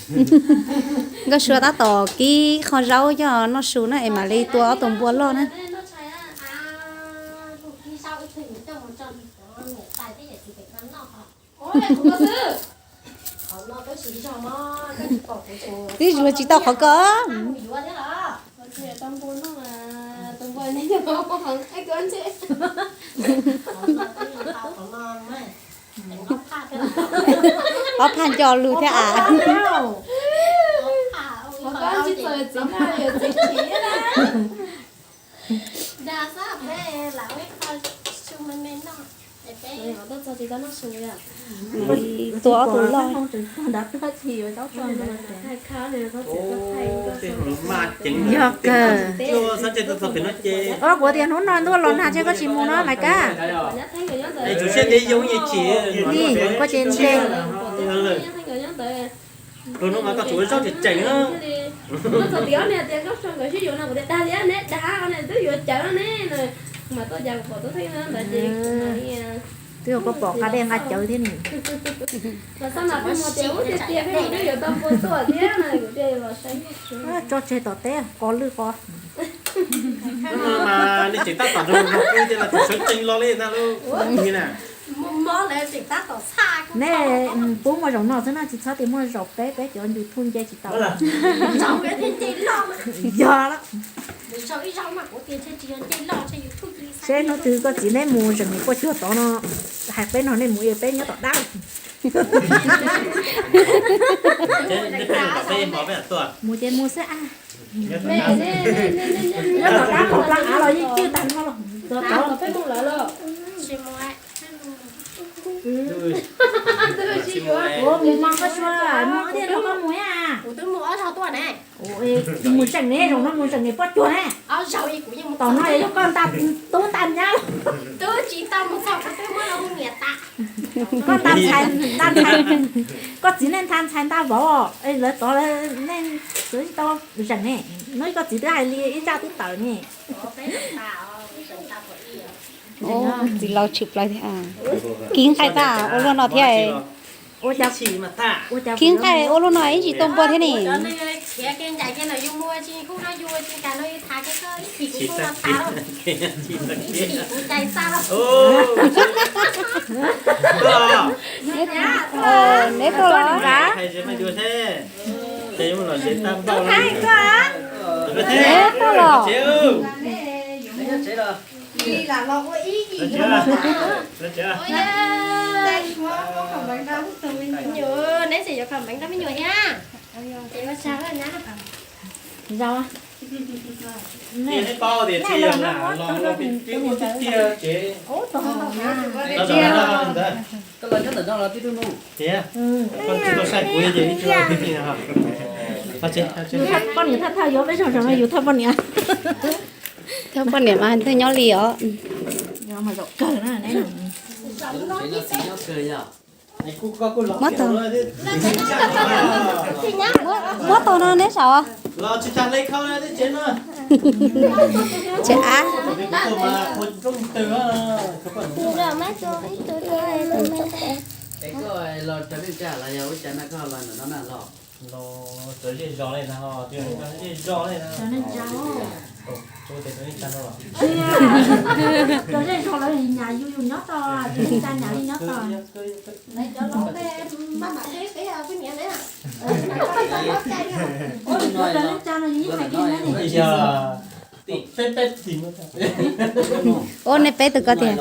Nkauj Sua tab tom kib qho zaub coj noj su na es mam li tua ob tug npua loj na. Twb zuav tsis tau qhov ko. Ob phaj nco lus thiab as. Tua ob tug loj. Yog kawg. Ob, kuv tias hnub no ntuj los nag ces koj tsis mus no Maiv Kab. Ni, koj ces nte. Twb yog koj pom nqa dej nqa cawv thiab ni. Tso tseg tom teb qos lwj qos. Nej tseem tab tom sawv tsees los li na. Nej pub muaj zaum no xwb na, tsis txhob tias muaj zaum peb, peb cov YouTube nce tsis tau. Yog lawm. Seb hnub twg koj txiv neb mus zeem niam poj cuag tod no, hais peb no nej mus, peb nyob tom dab. Mus ces mus xwb a. Nyob tom dab qhov plag av los yeej cwj tag nrho los. Mus mas koj sua, mus thiaj rau koj mus a. Mus tseem ne, zaum no mus tseem niam poj cuag ne. Tom no yog koj nta tub nta nyab. Koj nta ntxhais, nta ntxhais, koj txiv nej nta ntxhais nta vauv, lawv tod nej txwv tsis tau zeem ne. Hnub koj txiv twb hais li ib zaj twb tawm ne. Txiv laus tshwm plaws thiab. Kib nqaij tag ua luaj no thiab. Kib nqaij ua luaj no ib ntsis tuaj npua thiab ni. Neb tuaj los? Neb tuaj los? Neb tseem yuav khav npeev rau me nyuam thiab? Ces ua tsaug na. Neb paub tias tsis yog lam los ua pib ua tiag tiag ces ntawd. Koj los nyob ntawm no los tib tug mus. Tias koj tsis tau saib kuv ces ib tug pib pib. Poj niam thawj thawj yuav peb zoo zoo no yus thawj poj niam. Thawj poj niam mas thawj nyob li os. Muab tau, muab tau no neb saum. Tsev av. Es koj los cov neej tsa los yog ua cas no koj los ntawm no na los? Los cov zej zos li na, zej zos li na. Cov zej zos lawv nyam yus, yus nyob tos, yus neej tsa nyam li nyob tos. Ua nej peb tug ko tiag.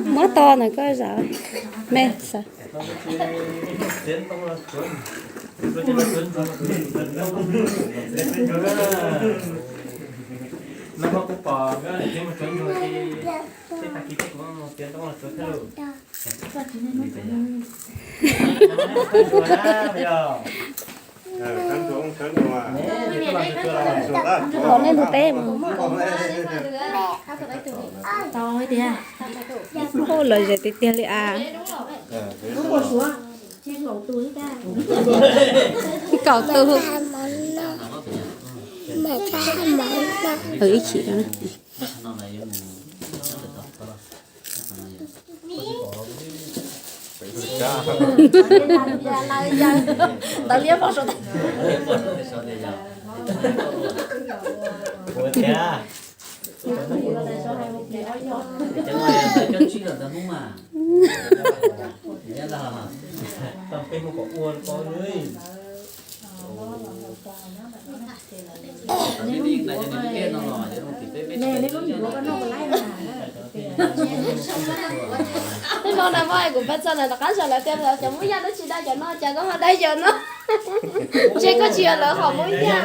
Muab to ntawm koj zam me xav. No mas kuv pom nkawd txiav mus tsuav ntsuag ces tej tag kis tej kuv mus txiav ntoo los tsuav thiab lauj. Los nej ntug teb mus. Oj, lom zem tiag tiag li as. Kaum tus. Ib chim. Twb no na mog, kuv pab txog na rov qab zaum lawv tias cov Hmoob Yaj twb tsis dai cov no, cas koj ho dai cov no? Ntshe koj tsis yog lawv hom Hmoob Yaj.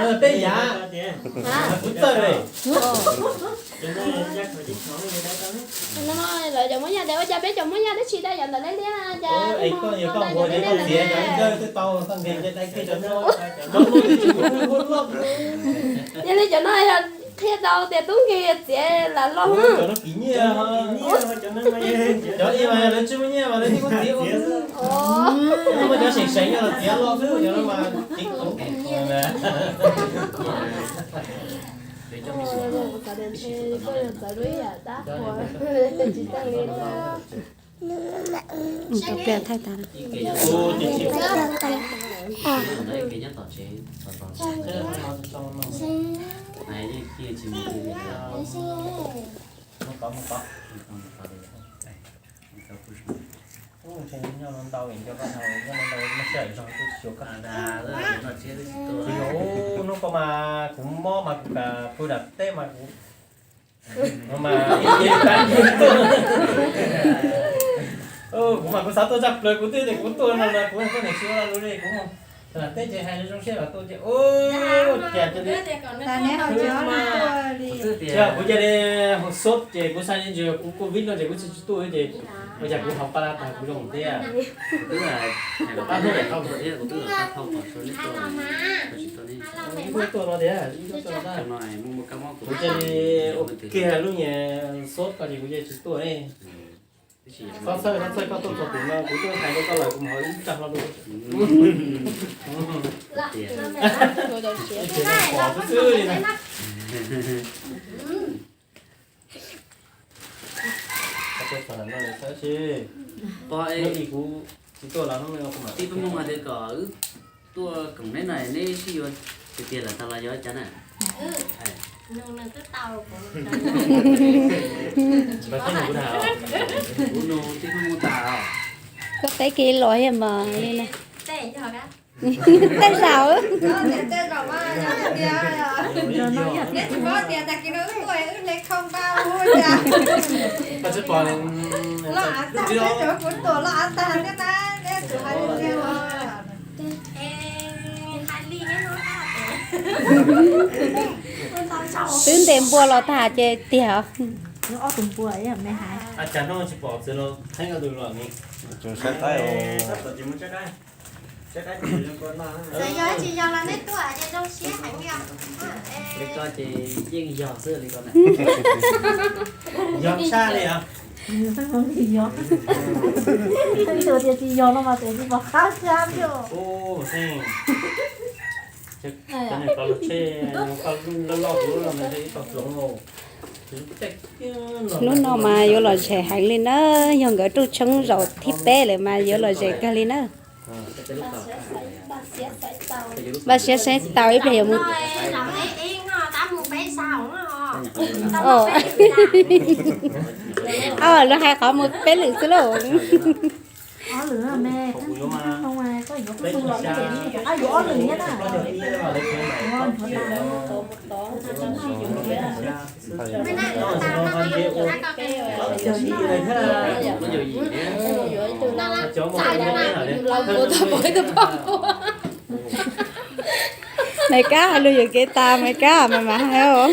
Lawv cov Hmoob Yaj tias ua cas peb cov Hmoob Yaj twb tsis dai cov ntawm liab liab cas. Yog li cov no yog qhia tau tias tub nkeeg txiav lam loj. Tau pliag thaij tas. Hnub ko mas kuv mob mas kuv pw nram teb mas kuv kuv mas kuv xav tuaj tshaj plaws kuv twb tias kuv tuaj no mas kuv tuaj niam tsis ua lus li kuv nram teb ces hais zoo siab los tuaj ces ua cas kuv cia li hu xov ces kuv xav ntsis kuv covid no ces kuv tsis tsis tuaj ces ua cas kuv haus pa la tag kuv zoo thiab. Kuv tuaj no tias kuv cia li ua kiag lub niag xov ko ces kuv cia li tsis tuaj li. Txhob txhawj, txhob txhawj, koj tuaj txog tim no kuv twb hais rau koj lawm kuv mam ua ib zaj hlo rau. Pom xwb xwb li na. Pom es kuv tsis tuaj los hnub no kuv mam tij peb mus hais tias kom wb tuaj koom neb no neb sib yuav tiag tiag lawm tag los yog cas na? Kuv nug tij peb mus tas. Koj teb kiag los thiab mas li na. Tej zaum. Twb ntes npua los tag ces tiag. Ob tug npua me hais. Cas hnub tsis pom txiv los theeb ob tug los ni. Tseem saib taib os. Txawm yog tsis yog los nej tuaj ces zoo siab heev li os. Li ko ces yeej yog xwb li ko na. Yog tshaj li os. Yog. Tias tsis yog no mas txawm tsis pom qab tshaj li os. Hnub no mas yuav lom zem heev li na, yog nkawd rooj tshoob zaum thib peb lawm mas yuav lom zem kawg li na. Npaj siab saib taus ib pliag yuav mus. Lawv hais qhov mus peb lwm xwb lauj. Maiv Kab hais lus yuam kev tas, Maiv Kab mas mas hais os.